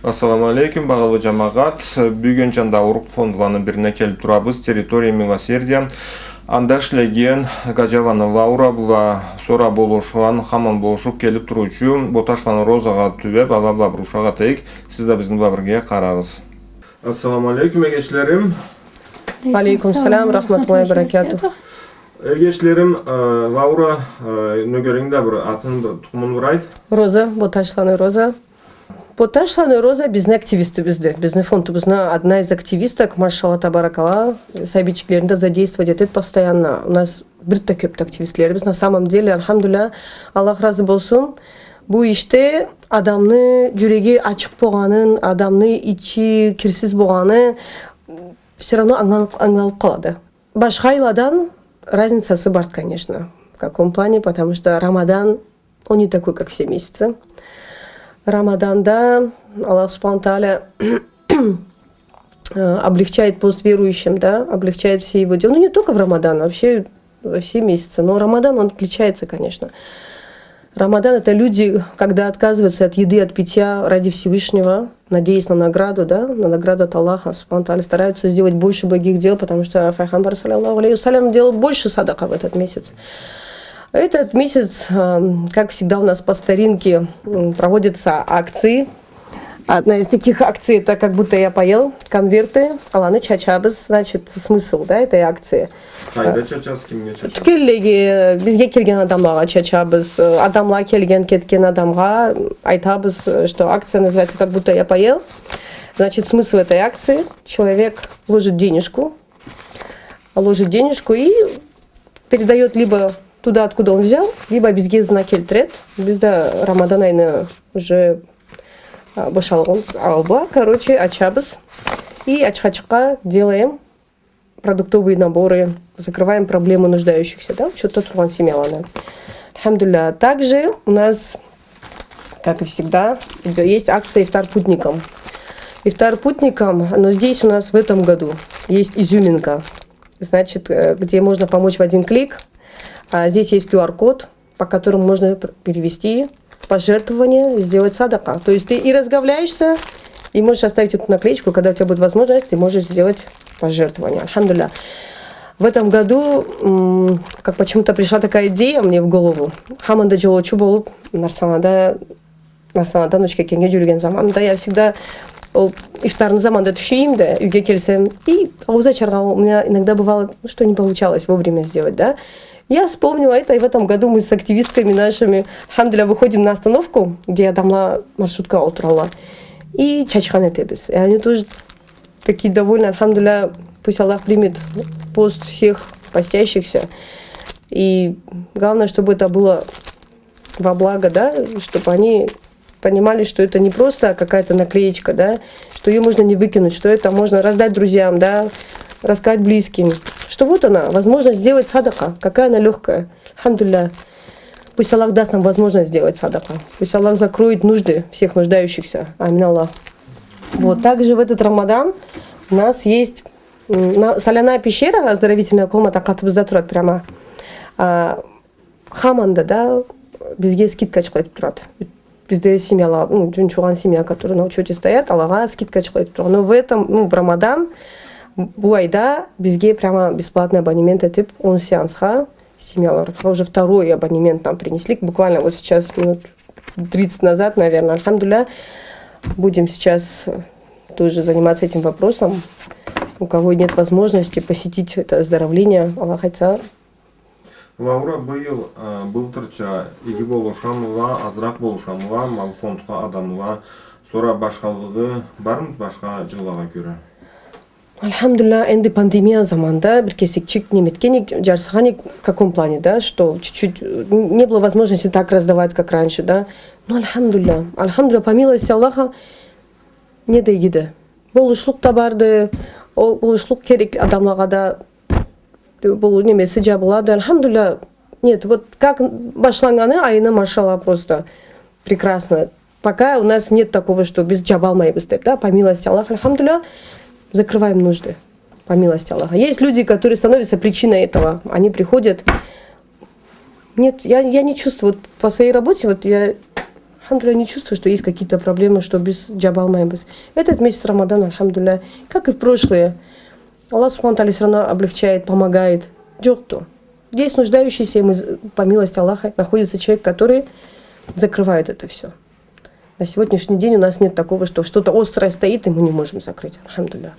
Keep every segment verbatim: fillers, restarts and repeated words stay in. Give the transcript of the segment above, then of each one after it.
Ассаламу алейкум, багъалы джамагъат. Бюгюн Джандаур фондланы бирине келиб турабыз, территория милосердия. Анда ишлеген Гаджаланы Лаура бла сора болушхан, хаман болушуб келиб туруучу Боташланы Розагъа тюбеб, ала бла бир ушакъ этейик. Сиз да бизни бла бирге къарагъыз. Ассаламу алейкум, эгечлерим. Алейкум салам, рахматуллахи ва баракатух. Эгечлерим, э, Лаура, э, нёгеринги да бир атын, бир тукъумун бир айт. Роза, Боташланы Роза. Боташланы Роза бизни активистибизди. Бизни фондубузну одна из активисток, машалла, табаракалла, сабийчиклерин да задействовать этеди постоянно. У нас бир да кёбдю активистлерибиз. На самом деле, альхамдулиллях, Аллах разы болсун. Бу ишде адамны джюреги ачыкъ болгъанын, адамны ичи кирсиз болгъаны всё равно ангыланыб, ангыланыб къалады. Башха айладан разницасы барды, конечно. В каком плане? Потому что Рамадан, он не такой, как все месяцы. Рамаданда Аллах Субхану Тааля, э, облегчает пост верующим, да, облегчает все его дела. Ну, не только в Рамадан, вообще во все месяцы. Но Рамадан, он отличается, конечно. Рамадан — это люди, когда отказываются от еды, от питья ради Всевышнего, надеясь на награду, да, на награду от Аллаха, Субхану Тааля, стараются сделать больше благих дел, потому что Файгъамбар, саллаллаху алейхи ва саллям, делал больше садака в этот месяц. Этот месяц, ам, как всегда у нас по старинке, м, проводятся акции. Одна из таких акций — это «Как будто я поел», конверты, аланы чачабыз, значит, смысл, да, этой акции. Къайда чачасыз, кимге чачасыз? Тюкенлеге, бизге келген адамлагъа чачабыз, э, адамла келген, кетген адамгъа айтабыз, э, что акция называется «Как будто я поел». Значит, смысл этой акции: человек ложит денежку, ложит денежку и передаёт либо туда, откуда он взял, либо бизге ызына келтирет. Биз да Рамадан айны уже, а, бошалгъан алгъа, короче, ачабыз. И ачха-ачха делаем продуктовые наборы, закрываем проблемы нуждающихся, да, учётда тургъан семьяланы. Альхамдулиллях. Также у нас, как и всегда, есть акция «Ифтар путникам». «Ифтар путникам», но здесь у нас в этом году есть изюминка. Значит, э, где можно помочь в один клик. А, здесь есть Q R-код, по которому можно пр-, перевести пожертвование, сделать садака. То есть ты и разговляешься, и можешь оставить эту наклеечку, когда у тебя будет возможность, ты можешь сделать пожертвование. Альхамдулиллях. В этом году, м, как почему-то пришла такая идея мне в голову. Хаманда джолоучу болуб, Нарсанада, Нарсанадан Учкекеннге джюрюген заманда я всегда ол ифтарны заманда тюшейим да, юйге келсем, и аууз ачаргъа у меня иногда бывало, ну, что не получалось вовремя сделать, да. Я вспомнила это, и в этом году мы с активистками нашими, альхамдулиллях, выходим на остановку, где адамла маршруткагъа олтуралла. И чачхан этебиз. И они тоже такие довольны, альхамдулиллях, пусть Аллах примет пост всех постящихся. И главное, чтобы это было во благо, да, чтобы они понимали, что это не просто какая-то наклеечка, да, что её можно не выкинуть, что это можно раздать друзьям, да, рассказать близким, что вот она, возможность сделать садака, какая она лёгкая. Альхамдулиллях. Пусть Аллах даст нам возможность сделать садака. Пусть Аллах закроет нужды всех нуждающихся. Амин, Аллах. Вот, также в этот Рамадан у нас есть, м, на-, соляная пещера, оздоровительная комната, къатыбызда турады прямо. А, Хаманда да бизге скидкачыкъ этиб турады. Бизде семьяла, ну, джунчугъан семья, которые на учёте стоят, алагъа скидкачыкъ этиб турады. Но в этом, ну, в Рамадан, бу айда бизге прямо бесплатный абонемент этиб, он сеансха семьяларыбызгъа уже второй абонемент нам принесли. Буквально вот сейчас, минут тридцать назад, наверное, альхамдулиллях. Будем сейчас, э, тоже заниматься этим вопросом. У кого нет возможности посетить это оздоровление, Аллах айтса, Лаура, быйыл, э, былтырча иги болушамыла, азыракъ болушамыла, ма бу фондха адамла, сора башхалыгъы бармыды башха джыллагъа кёре? Альхамдулиллях, энди пандемия заманда бир кесекчик неме этгенек, джарсыгъанек, в каком плане, да, что чуть-чуть, э, не было возможности так раздавать, как раньше, да. Но альхамдулиллях, альхамдулиллях, по милости Аллаха, не да игиди. Болушлукъ да барды, ол болушлукъ керек адамлагъа да, бу немеси джабылады. Альхамдулиллях. Нет, вот как башланнганы айыны, машаллах, просто прекрасно. Пока у нас нет такого, что биз джабалмайбыз деб, да, по милости Аллаха, альхамдулиллях, закрываем нужды, по милости Аллаха. Есть люди, которые становятся причиной этого. Они приходят, нет, я, я не чувствую, вот, по своей работе, вот, я Альхамдулиллях, не чувствую, что есть какие-то проблемы, что биз джабалмайбыз. Этот месяц Рамадан, альхамдулиллях, как и в прошлые, Аллах Субхану Тааля всё равно облегчает, помогает. Джокъду. Есть нуждающийся, и мы з-, по милости Аллаха, находится человек, который закрывает это всё. На сегодняшний день у нас нет такого, что что-то острое стоит, и мы не можем закрыть. Альхамдулиллях.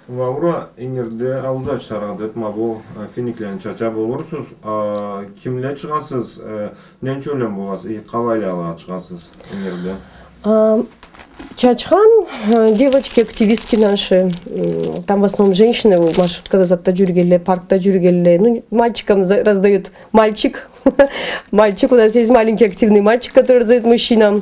Лаура, ингирде ауз ачаргъа деб, ма бу, э, финиклени чача болурсуз. А, кимле чыгъасыз, э, ненча юлем боласыз, и къалайла чыгъасыз ингирде? А, чачхан, э, девочки, активистки наши, м, там в основном женщины, маршруткада затда джюрюгенле, паркда джюрюгенле, ну, мальчикам за-, раздают мальчик. Мальчик, у нас есть маленький активный мальчик, который раздает мужчинам.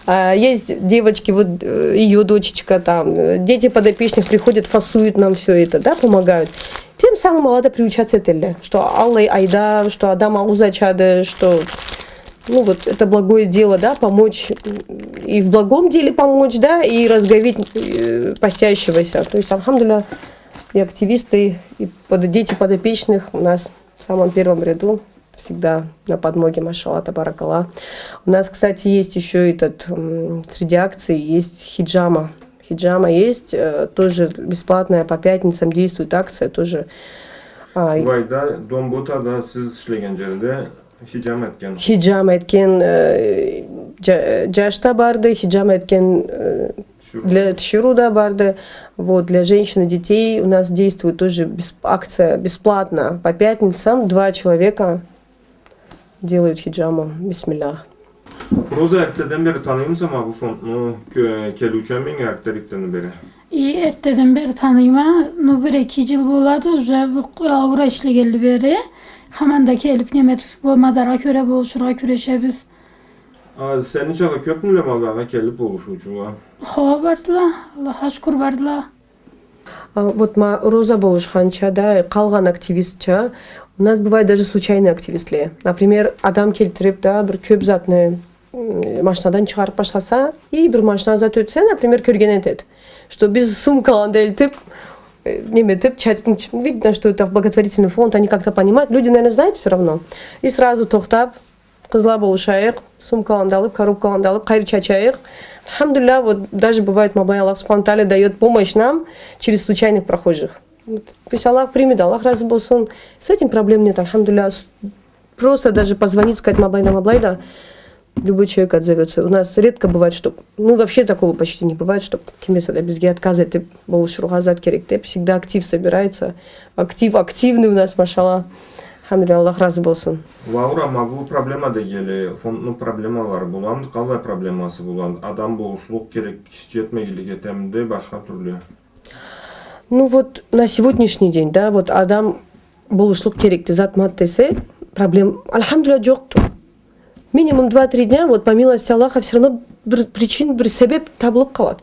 А, есть девочки, вот, э, её дочечка там, э, дети подопечных приходят, фасуют нам всё это, да, помогают. Тем самым алада приучаться этелле, что аллай айда, что адам ауз ачады, что, ну, вот это благое дело, да, помочь, и в благом деле помочь, да, и разговеть, э, постящегося. То есть, альхамдулиллях, и активисты, и под-, дети подопечных у нас в самом первом ряду, всегда на подмоге, машаллах, табаракаллах. У нас, кстати, есть ещё этот, м, среди акций есть хиджама. Хиджама есть, э, тоже бесплатная, по пятницам действует акция, тоже, а, и Былайда, Домбытада сиз ишлеген джерде хиджама этген. Хиджама этген, э, джа-, джаш да барды, хиджама этген, э, Тиширыу. Для тиширыу да барды. Вот, для женщин и детей у нас действует тоже бес-, акция бесплатно. По пятницам два человека делают хиджаму. Бисмиллях. Роза, эртдеден бери таныймыса ма бу фондну, кё-, келиучен менге эртдерикден бери? И, эртдеден бери таныйма. Ну, бир-эки джыл болады уже бу Лаура ишлегенли бери. Хаманда келиб, неме этиб, бу мазаргъа кёре болушургъа кюрешебиз. А, сени чакъы кёбмюле ма былайгъа келиб болушуучула? Хо, бардыла. Аллахха шукур, бардыла. А, вот ма Роза болушханча да, къалгъан активистча, у нас бывает даже случайный активистле. Например, адам келтириб да, бир кёб затны, м, машинадан чыгъарыб башласа, и бир машина зат ётсе, например, кёрген этед, что биз сумкаланы да элтиб, э, неме этиб, ча-, видно, что это благотворительный фонд, они как-то понимают, люди, наверное, знают всё равно. И сразу тохтаб, Къызла, болушайыкъ, сумкаланы да алыб, коробкаланы да алыб, къайры чачайыкъ. Альхамдулиллях, вот даже бывает, ма былай Аллах Субхану Тааля даёт помощь нам через случайных прохожих. Вот. Пусть Аллах примет, Аллах разы болсун. С этим проблем нет, альхамдулиллях. С-, просто даже позвонить, сказать, ма былай да, ма былай да, любой человек отзовётся. У нас редко бывает, что, ну, вообще такого почти не бывает, чтоб ким эсе да бизге отказ этиб, болушургъа зат керек деб, всегда актив собирается. Актив, активный у нас, машаллах. Альхамдулиллях, Аллах разы болсун. Лаура, ма бу проблема дегенли, фондну проблемалары боламыды, къалай проблемасы боламыды? Адам болушлукъ керек, джетмегенлик этемиди, башха тюрлю? Ну вот, на сегодняшний день, да, вот адам болушлукъ керекди, зат-мат десе, проблем, альхамдулиллях, джокъду. Минимум два-три дня, вот, по милости Аллаха, всё равно бир причин, бир себеб табылыб къалады.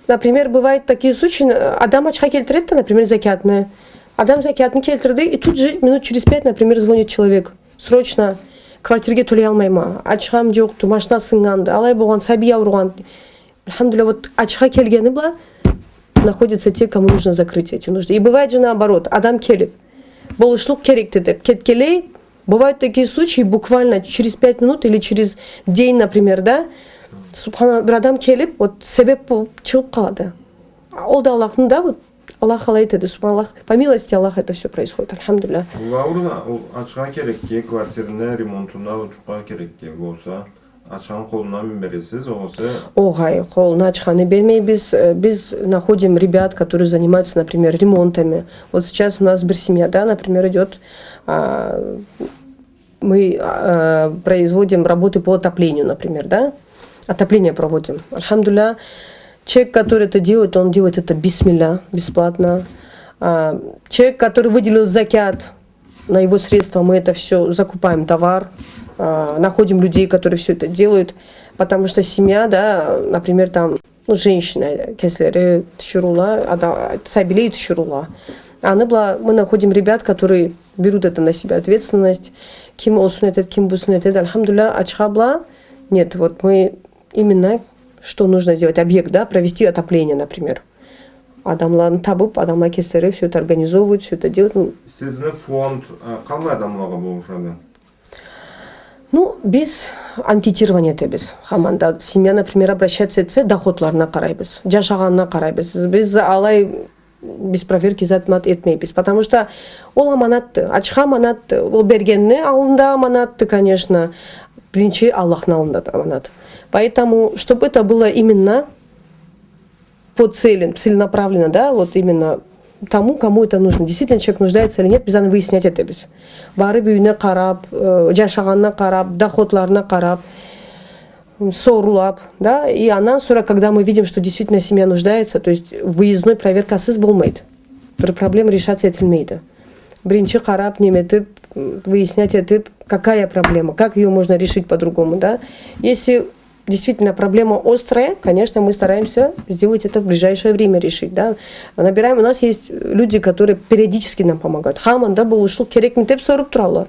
Например, бывают такие случаи, э, адам ачха келтиреди да, например, закятны. Адам закятны келтирди, и тут же минут через пять, например, звонит человек. Срочно, квартирге тёлеялмайма, ачхам джокъду, машина сыннганды, алай болгъан, сабий ауругъан. Альхамдулиллях, вот ачха келгени бла находятся те, кому нужно закрыть эти нужды. И бывает же наоборот, адам келиб, болушлукъ керекди деб кетгенлей, бывают такие случаи, буквально через пять минут или через день, например, да, субханаллах, бир адам келиб, вот себеб болуб чыгъыб къалады. Ол да Аллахны да, вот, Аллах алай этеди, субханаллах, по милости Аллаха это всё происходит, альхамдулиллях. Лаура, ол ачха керекге, квартираны ремонтуна, ол джукъгъа керекге болса, ачханы къолуна бересиз, огъесе? Огъай, къолуна ачханы бермейбиз. Э, биз находим ребят, которые занимаются, например, ремонтами. Вот сейчас у нас бир семьяда, например, идёт, а, мы, а, производим работы по отоплению, например, да? Отопление проводим. Альхамдулиллях, человек, который это делает, он делает это бисмиллях, бесплатно. А, человек, который выделил закят, на его средства мы это всё закупаем, товар, а, находим людей, которые всё это делают, потому что семья, да, например, там, ну, женщина, кеслери тиширыула, ада-, сабийле тиширыула. Аны бла мы находим ребят, которые берут это на себя ответственность, ким осуну этед, ким бусуну этед, альхамдулиллях, ачха бла, нет, вот мы именно что нужно сделать, объект, да, провести отопление, например. Адамланы табыб, адамла кеслери всё это организовывают, всё это делают. Ну. Сизни фонд, э, къаллай адамлагъа болушады? Ну, биз анкетирование этебиз. Хаманда семья, например, обращаться этсе, доходларына къарайбыз, джашагъанына къарайбыз. Биз алай без проверки зат-мат этмейбиз. Потому что ол аманатды, ачха аманатды. Ол бергенни аллында аманатды, конечно. Биринчи Аллахны аллында да аманат. Поэтому, чтобы это было именно по цели, целенаправленно, да, вот именно тому, кому это нужно. Действительно, человек нуждается или нет, биз аны выяснять этебиз. Барыб юйюне къараб, э, джашагъанына къараб, доходларына къараб, м, сорулаб, да, и андан сора, когда мы видим, что действительно семья нуждается, то есть выездной проверкасыз болмайды. Бир проблема решаться этилмейди. Биринчи къараб, неме этиб, м, выяснять этиб, какая проблема, как её можно решить по-другому, да. Если действительно проблема острая, конечно, мы стараемся сделать это в ближайшее время решить, да. Набираем, у нас есть люди, которые периодически нам помогают. Хаманда болушлукъ керекми деб соруб туралла.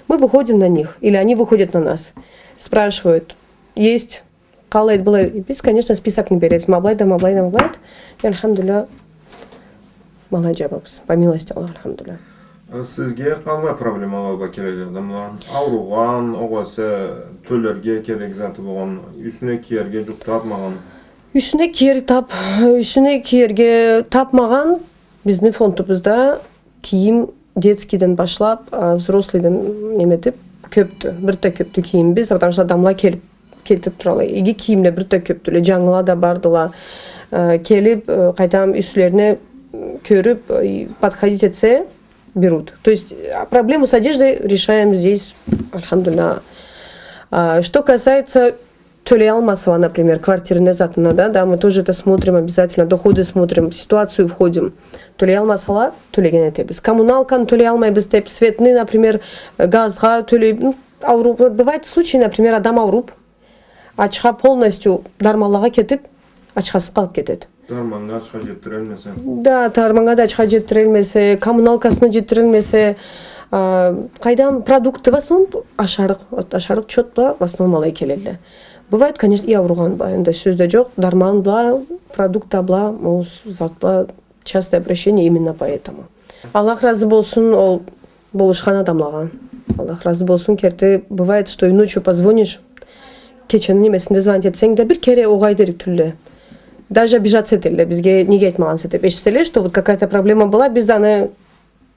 Мы выходим на них, или они выходят на нас. Спрашивают, есть, къалайды, былай. Биз, конечно, списокну беребиз. Ма былайды, ма былайды, ма былайды. И, альхамдулиллях, ма алай джабабыз. По милости Аллаха, альхамдулиллях. Э, сизге къаллай проблемала бла келелле адамла? Ауругъан, огъесе тёлерге керек заты болгъан, юсюне киерге джукъ табмагъан? Юсюне киер таб-, юсюне киерге табмагъан бизни фондубузда кийим детскийден башлаб, а, взрослыйдан неме этиб, кёбдю. Бир да кёбдю кийимибиз, потому что адамла келиб, келтириб туралла. Иги кийимле бир да кёбдюле, джангыла да бардыла. Э, келиб, э, къайдам, юслерине, м, кёрюб, э, подходить этсе, берут. То есть, а, проблему с одеждой решаем здесь, альхамдулиллях. А, что касается тёлеялмасала, например, квартираны затына, да, да, мы тоже это смотрим обязательно, доходы смотрим, в ситуацию входим. Тёлеялмасала, тёлеген этебиз. Коммуналканы тёлеялмайбыз деб, светни, например, газгъа тёлей-, ну, ауру-, бывают случаи, например, адам ауруб, ачха полностью дарманлагъа кетиб, ачхасыз къалыб кетеди. Дарманнга ачха джетдирелмесе. Да, дарманнга да ачха джетдирелмесе, коммуналкасына джетдирелмесе, а, къайдам, продукты, в основном ашарыкъ, вот, ашарыкъ чот бла, в основном алай келелле. Бывает, конечно, и ауругъан бла, энди сёз да джокъ, дарман бла, продукт да бла, ол зат бла, частое обращение именно поэтому. Аллах разы болсун ол болушхан адамлагъа. Аллах разы болсун, керти, бывает, что и ночью позвонишь, кечени немесинде звонить этсенг да, бир кере огъай дерик тюлле. Даже обижаться этелле, бизге неге айтмагъанса деб. Эшитселе, что вот какая-то проблема была, биз да аны,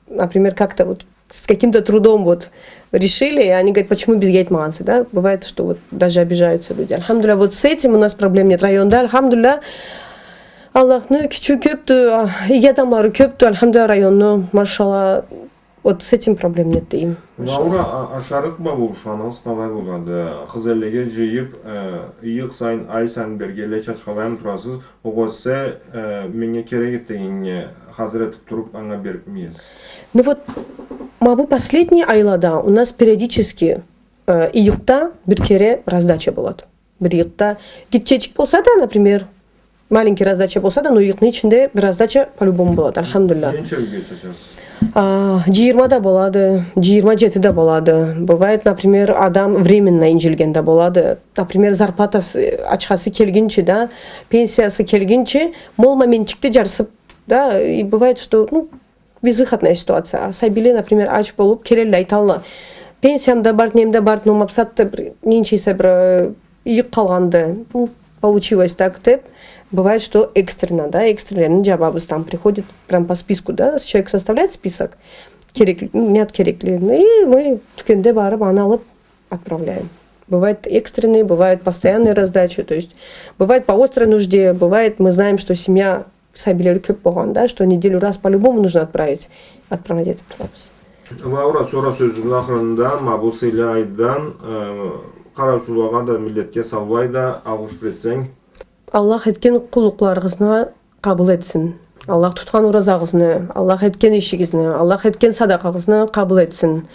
например, как-то вот с каким-то трудом вот решили, и они говорят, почему бизге айтмагъанса, да? Бывает, что вот даже обижаются люди. Альхамдулиллях, вот с этим у нас проблем нет. Районда, альхамдулиллях, Аллахны кючю кёбдю, а, иги адамлары кёбдю, альхамдулиллях, районну, машаллах, вот с этим проблем нет дейим. Лаура, а, ашарыкъ бла болушханыгъыз къалай болады? Къызеллеге джыйыб, э, ыйыкъ сайын, ай сайын бергенлей чачхалаймы турасыз? Огъесе, э, меннге керек эди дегеннге хазыр этиб туруб, анга берибми эсиз? Ну вот, ма бу последний айлада у нас периодически, э, ыйыкъда бир кере раздача болады. Бир ыйыкъда гитчечик болса да, например, маленький раздача болса да, но ыйыкъны ичинде бир раздача по-любому болады, альхамдулиллях. Ненча юйге чачасыз? А, джыйырма да болады, джыйырма джети да болады. Бывает, например, адам временно инджилген да болады. Например, зарплатасы, ачхасы келгинчи да, пенсиясы келгинчи, ма ол моментчикде джарсыб да, и бывает, что, ну, безвыходная ситуация. А сабийле, например, ач болуб келелле, айталла: пенсиям да барды, нем да барды, но ма бусагъатда бир, ненча эсе бир, э, ыйыкъ къалгъанды. Ну, получилось так, деб. Бывает, что экстренно, да, экстренный джабабыз, там приходит прям по списку, да, человек составляет список, керек, не от керекли, и мы тюкенде барыб, аны алыб отправляем. Бывает экстренный, бывает постоянный раздача, то есть бывает по острой нужде, бывает, мы знаем, что семья сабийлери кёб болгъанда, что неделю раз по-любому нужно отправить, отправлять этиб турабыз. Лаура, сора сёзюбюзню ахырында ма бу сыйлы айдан, э, къараучулагъа да, миллетге саулай да алгъыш бир этсенг. Аллах этген къуллукъларыгъызны къабыл этсин. Аллах тутхан оразагъызны, Аллах этген ишигизни, Аллах этген садакъагъызны къабыл этсин.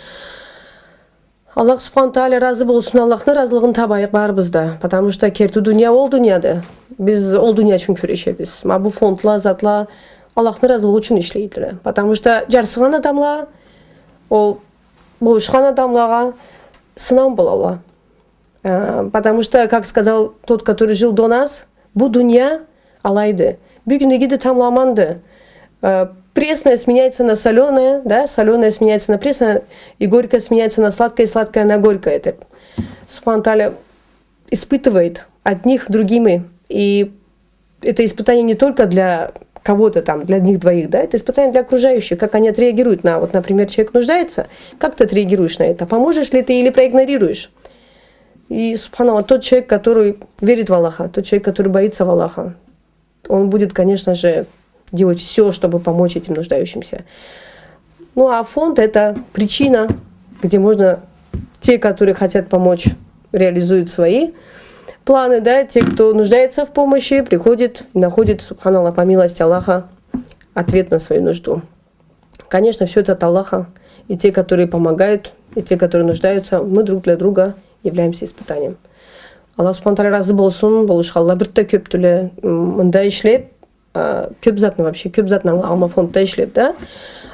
Аллах Субхана Тагъала разы болсун, Аллахны разылыгъын табайыкъ барыбыз да. Потому что керти дуния ол дунияды. Биз ол дуния ючюн кюрешебиз. Ма бу фондла, затла Аллахны разылыгъы ючюн ишлейдиле. Потому что джарсыгъан адамла, ол болушхан адамлагъа сынау болалла. Э, потому что, как сказал тот, который жил до нас, бу дуния алайды. Бюгюн игиди, тамбла аманды. Э, пресное сменяется на солёное, да, солёное сменяется на пресное, и горькое сменяется на сладкое, и сладкое на горькое, деб. Субхана Тааля испытывает одних другими. И это испытание не только для кого-то там, для них двоих, да, это испытание для окружающих, как они отреагируют на, вот, например, человек нуждается, как ты отреагируешь на это? Поможешь ли ты или проигнорируешь? И, субханаллах, тот человек, который верит в Аллаха, тот человек, который боится в Аллаха, он будет, конечно же, делать всё, чтобы помочь этим нуждающимся. Ну, а фонд — это причина, где можно, те, которые хотят помочь, реализуют свои планы, да, те, кто нуждается в помощи, приходит и находит, субханаллах, по милости Аллаха, ответ на свою нужду. Конечно, всё это от Аллаха. И те, которые помогают, и те, которые нуждаются, мы друг для друга являемся испытанием. Аллах субхана тааля разы болсун, болушханла бир да кёпдюле, м, мында ишлеп, а, кёп затны вообще, кёп затны ангылагъанма фондда ишлеп, да.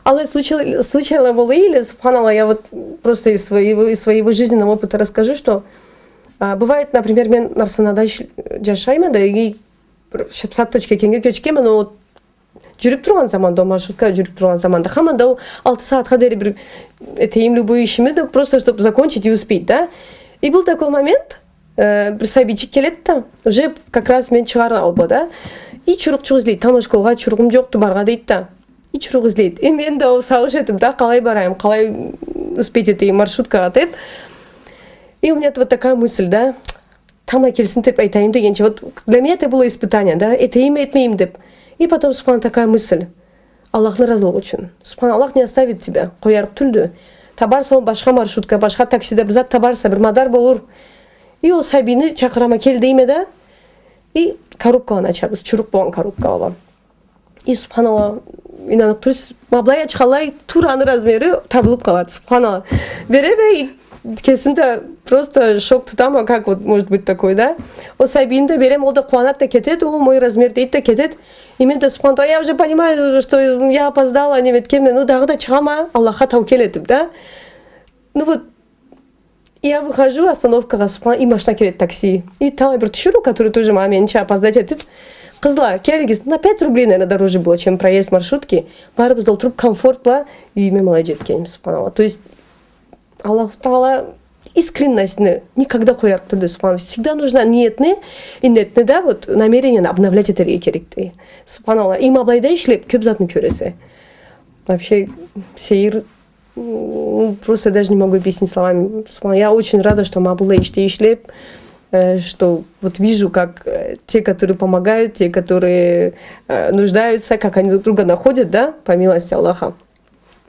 Алай случай-, случайла болуй эди, субханаллах, я вот просто из своего, из своего жизненного опыта расскажу, что, а, бывает, например, мен Нарсанада иш-, джашайма да, и бир сагъатчыкъ кенге кёчгенме, но вот джюрюп тургъан заманда, ол маршрутка джюрюп тургъан заманда, хаманда ол алты сагъатха дери бир этейим любой ишими да, просто чтоб закончить и успеть, да. И был такой момент, э, бир сабийчик келеди да, уже как раз мен чыгъар аллым да. И чурукъчукъ излейди, тамам школгъа чуругъум джокъду, барыргъа дейди да. И чурукъ излейди. И мен да ол сагъыш этдим да, къалай барайым, къалай успеть этейим маршруткагъа деп. И у меня вот такая мысль, да. Тамам келсин деп айтайым дегенча, вот для меня это было испытание, да, этейимми, этмейимми деп. И потом, субханаллах, такая мысль. Аллахны разылыгъы ючюн. Субханаллах, Аллах не оставит тебя. Къоярыкъ тюлдю. Табарса ол башха маршрутка, башха таксиде бир зат табарса, бир мадар болур. И ол сабийни чакъырама, кел дейме да. И коробкаланы ачабыз, чурукъ болгъан коробкала. И, субханаллах, ийнаныб турсуз, ма былай ачханлай, туура аны размери табылыб къалады, субханаллах. Береме, и кесим да просто шок тутама, как вот может быть такой, да? Ол сабийни да береме, ол да къууанады да кетеди, о, мой размер дейди да кетеди. И мен да, субханаллах, я уже понимаю, что я опоздала, неме этгенме, ну, дагъыда чыгъама, Аллахха таукел этиб, да? Ну вот, я выхожу остановкагъа, субханаллах, и машина келеди, такси. И талай бир тиширыу, который тоже ма менича опоздать этиб, къызла, келигиз, на пять рублей, наверное, дороже было, чем проезд маршрутки. Барыбыз да олтуруб, комфорт бла юйюме ма алай джетгенме, субханаллах. То есть Аллаху Тагъала искренностьну никогда къоярыкъ тюлдю, субханаллах. Всегда нужно ниетни, иннетни да, вот, намерениени обновлять этерге керекди. Субханаллах. И ма былайда ишлеб, кёб затны кёресе. Вообще, сейир М, просто даже не могу объяснить словами. Субханаллах, я очень рада, что ма быллай ишде ишлеб, э, что вот вижу, как, э, те, которые помогают, те, которые, э, нуждаются, как они друг друга находят, да, по милости Аллаха.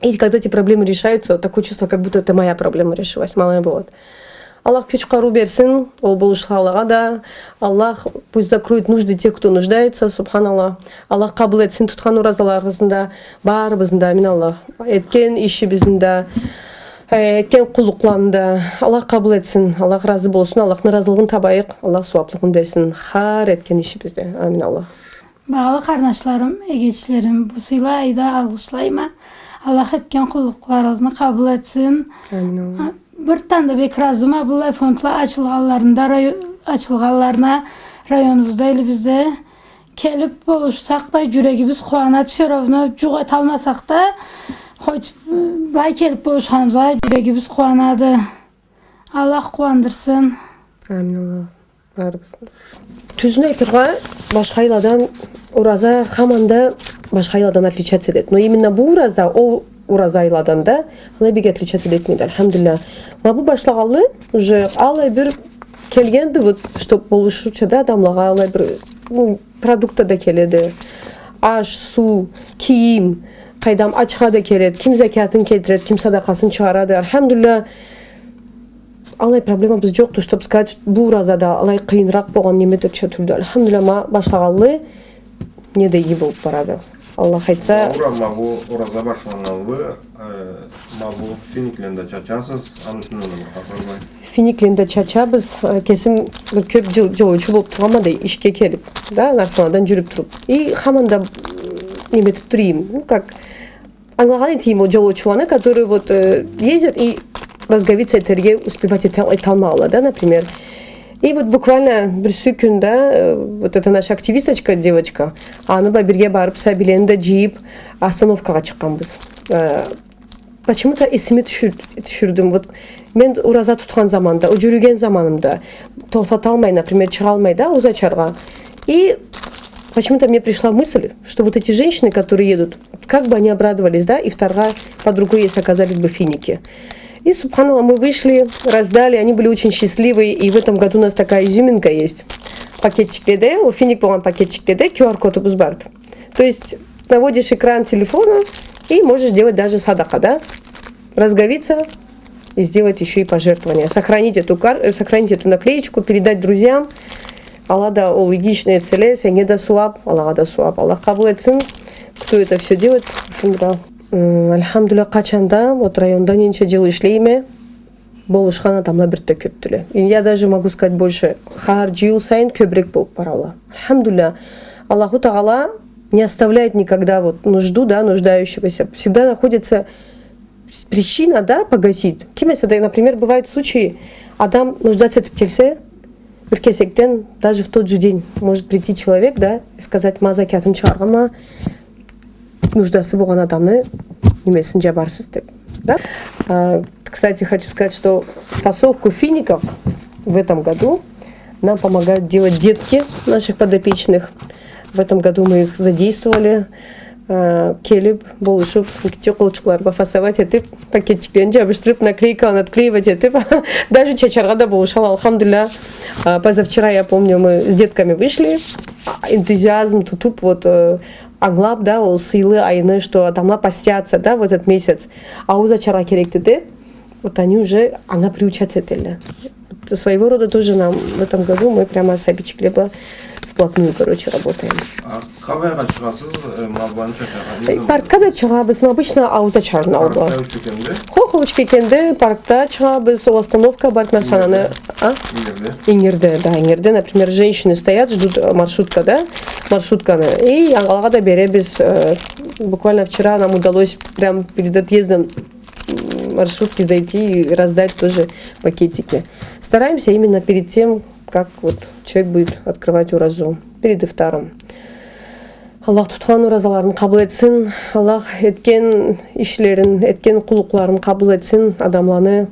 И когда эти проблемы решаются, вот такое чувство, как будто это моя проблема решилась, ма алай болады. Аллах кюч-къарыу берсин ол болушханлагъа да. Аллах пусть закроет нужды тех, кто нуждается, субханаллах. Аллах къабыл этсин тутхан оразаларыгъызны да, барыбызны да, амин Аллах. Этген ишибизни да, э, этген къуллукъланы да Аллах къабыл этсин. Аллах разы болсун, Аллахны разылыгъын табайыкъ, Аллах сууаблыгъын берсин хар этген ишибизде. Амин Аллах. Багъалы къарнашларым, эгечлерим, бу сыйлы айда алгъышлайма. Аллах этген къуллукъларыгъызны къабыл этсин. Амин, амин. А, бир танда бек разыма быллай фондла ачылгъанларында, рай-, ачылгъанларына районубузда, элибизде. Келиб болушсакъ да, джюрегибиз къууанады, всё равно джукъ эталмасакъ да, хоть, ы, былай келиб болушханыбызгъа джюрегибиз къууанады. Аллах къууандырсын. Амин, Аллах. Барыбызны да. Тюзюн айтыргъа, башха айладан ораза хаманда башха айладан отличаться этеди. Но именно бу ораза, ол ораза айладан да алай бек отличаться этмейди, альхамдулиллях. Ма бу башлагъанлы, уже алай бир келгенди, вот, чтоб болушурча да адамлагъа алай бир, ну, продукта да келеди. Аш, суу, кийим, къайдам, ачха да келеди, ким закятын келтиреди, ким садакъасын чыгъарады. Альхамдулиллях, алай проблемабыз джокъду, чтоб сказать, бу оразада алай къыйыныракъ болгъан немедирча тюлдю. Альхамдулиллях, ма башлагъанлы не да иги болуб барады. Аллах айтса. Заура, ма бу ораза башланнганлы, э, ма бу финиклени да чачасыз, аны юсюнден да бир хапар бар. Финиклени да чачабыз, э, кесим бир кёб джыл джолоучу болуб тургъанма да ишге келиб, да, Нарсанадан джюрюб туруб. И хаманда, м, неме этиб турайым, ну, как, ангылагъан этейим ол джолоучуланы, которые вот, э, ездят и разговиться этерге успевать эте-, эталмайла, да, например. И вот буквально бирси кюн да, э, вот эта наша активисточка, девочка, аны бла бирге барыб, сабийлени да джыйыб, остановкагъа чыкъгъанбыз. Э, Почему-то эсиме тюшюр-, тюшюрдюм. Вот мен ураза тутхан заманда, ол джюрюген заманымда, тохтаталмай, например, чыгъалмай да ауз ачаргъа. И почему-то мне пришла мысль, что вот эти женщины, которые едут, как бы они обрадовались, да, ифтаргъа под рукой, если оказались бы финики. И, субханаллах, мы вышли, раздали, они были очень счастливы, и в этом году у нас такая изюминка есть. Пакетчикледе, ол финик болгъан пакетчикледе кью ар кодубуз барды. То есть наводишь экран телефона и можешь делать даже садака, да? Разговиться и сделать ещё и пожертвование. Сохранить эту кар-, э, сохранить эту наклеечку, передать друзьям. Ала да ол игишни этселе, сеннге да сууаб, алагъа да сууаб. Аллах къабыл этсин. Кто это всё делает, ким да. М, альхамдулиллях, къачан да, вот районда ненча джыл ишлейме, болушхан адамла бир да кёбдюле. И я даже могу сказать больше, хар джыл сайын кёбюрек болуб баралла. Альхамдулиллях, Аллаху Тагъала не оставляет никогда вот нужду, да, нуждающегося. Всегда находится причина, да, погасить. Ким эсе да, например, бывают случаи, адам нуждаться этиб келсе, бир кесекден, даже в тот же день может прийти человек, да, и сказать: «Ма закятын чыгъаргъанма, нуждасы болгъан адамны немесин джабарсыз», — деб, да? А, кстати, хочу сказать, что фасовку фиников в этом году нам помогают делать детки наших подопечных. В этом году мы их задействовали. Э, келиб, болушуб, гитче къолчукълары бла фасовать этиб, пакетчиклени джабышдырыб, наклейкаланы отклеивать этиб, даже чачаргъа да болушалла, альхамдулиллях. А, позавчера, я помню, мы с детками вышли, а, энтузиазм тутуб, вот, э, ангылаб да, ол сыйлы айны, что адамла постятся, да, в этот месяц, ауз ачаргъа керекди деб, вот они уже анга приучаться этелле. Вот своего рода тоже нам в этом году мы прямо с сабийчикле бла вплотную, короче, работаем. А къалайгъа чыгъасыз, э, ма быланы чачаргъа? Э, паркгъа да чыгъабыз, но обычно ауз ачарын алгъа. Паркда учкенде? Хо, хо, учкенде паркда чыгъабыз, ол остановка бар, Нарсананы, а? Ингирде? Ингирде, да, Ингирде, например, женщины стоят, ждут, э, маршрутка, да, маршрутканы. И анга да беребиз, э, буквально вчера нам удалось прям перед отъездом м, маршрутке зайти и раздать тоже пакетики. Стараемся именно перед тем, как вот человек будет открывать уразу, перед ифтаром. Аллах тутхан уразаларын къабыл этсин. Аллах этген ишлерин, этген къуллукъларын къабыл этсин адамланы.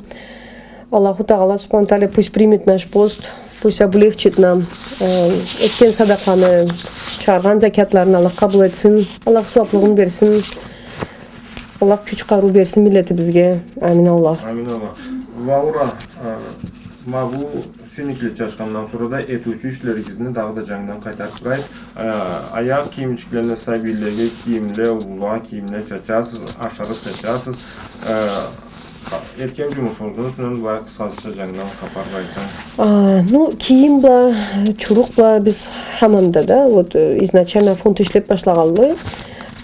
Аллаху Тагъала Субхана Тагъала пусть примет наш пост, пусть облегчит нам, э, этген садакъаны, чыгъаргъан закятларын Аллах къабыл этсин. Аллах сууаблыгъын берсин. Аллах кюч-къарыу берсин миллетибизге. Амин Аллах. Амин Аллах. Лаура, э, ма бу финикле чачхандан сора да этиучю ишлеригизни дагъыда джангыдан къайтарыб турайыкъ. Э, аякъ кийимчиклени, сабийлеге кийимле, уллугъа кийимле чачасыз, ашырыб чачасыз. Э, этген джумушугъузну юсюнден былай къысхача джангыдан хапар айтсанг. А, ну, кийим бла, чурукъ бла биз хаманда да, вот, э, изначально фонд ишлеб башлагъанлы,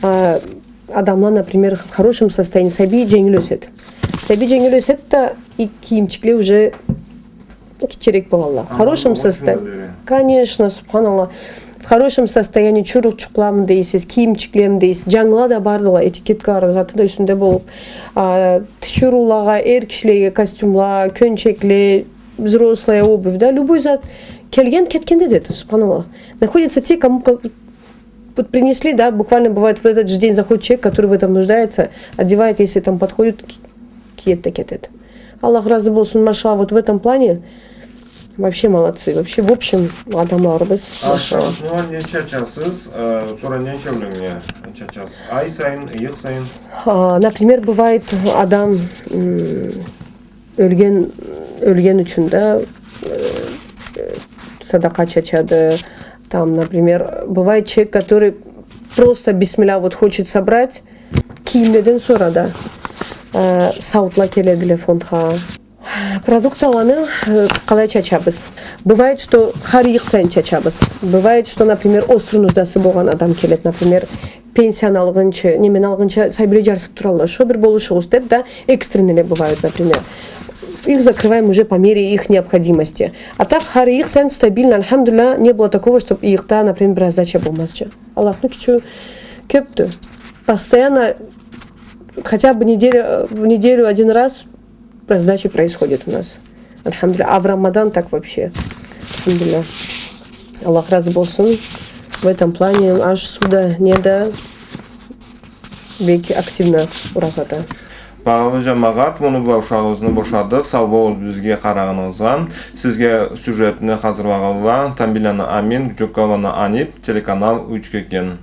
а, адамла, например, в хорошем состоянии, сабий дженгил ёсед. Сабий дженгил ёсед да, и кийимчикле уже гитчерек болалла. В хорошем состоянии. Конечно, субханаллах. В хорошем состоянии чурукъчукъламы дейсиз, кийимчиклеми дейсиз, джангыла да бардыла, этикеткалары, заты да юсюнде болуб, а, тиширыулагъа, эр кишилеге костюмла, кёнчекле, взрослая обувь, да, любой зат. Келген кетгенде да, субханаллах. Находятся те, кому ка-, вот принесли, да, буквально бывает в этот же день заходит человек, который в этом нуждается, одевает, если там подходит, ки-, киед да кетед. Аллах разы болсун, машаллах, вот в этом плане вообще молодцы. Вообще, в общем, адамларыбыз, машаллах. А шарфну ненча чачасыз, э, сора ненча бёлюмге чачасыз? Ай сайын, ыйыкъ сайын? А, например, бывает, адам, м, ёлген, ёлген ючюн да, э, садакъа чачады. Там, например, бывает человек, который просто бисмилля вот хочет собрать, кийимледен сора да, э, сауутла келедиле фондха. Продукталаны, э, къалай чачабыз? Бывает, что хар ыйыкъ сайын чачабыз. Бывает, что, например, острый нуждасы болгъан адам келед, например, пенсияны алгъынчы, немени алгъынчы сабийле джарсыб туралла. Шо бир болушугъуз деб да, экстренныйле бывают, например. Их закрываем уже по мере их необходимости. А так, хар ыйыкъ сайын стабильно, альхамдулиллях, не было такого, чтоб ыйыкъда, например, бир раздача болмазча. Аллахны кючю кёбдю. Постоянно, хотя бы неделю, в неделю один раз раздача происходит у нас. Альхамдулиллях. А в Рамадан так вообще. Альхамдулиллях. Аллах разы болсун. В этом плане аш, суу да, не да, бек активно уразада. Багъалы жамагъат, муну бла ушагъыбызны бошадыкъ. Сау болугъуз бизге къарагъаныгъызгъа. Сизге сюжетни хазырлагъанла Тамбийланы Амин, Джуккаланы Анип, телеканал Учкекен.